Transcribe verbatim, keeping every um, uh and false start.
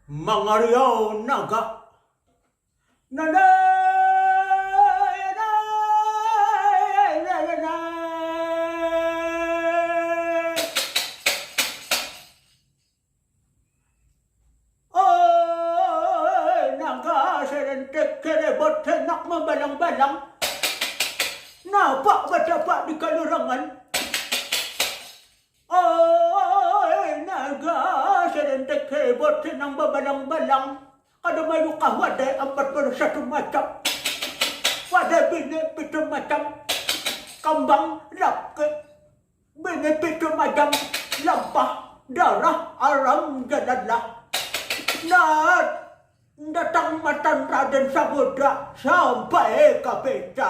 Mangariau naga. Nanai, nanai, nanai. Oi, naga serentik kerebot senak membalang-balang. Napa batapak di kalurangan? Oi, naga serentik kerebot senang babalang-balang. Kada mayukah wadai ampat puluh satu macam. Wadai bini pitu macam. Kambang laki. Bini pitu macam. Lampah darah aram jalalah. Nah, datang matan Raden Samudra sampai ka Beca.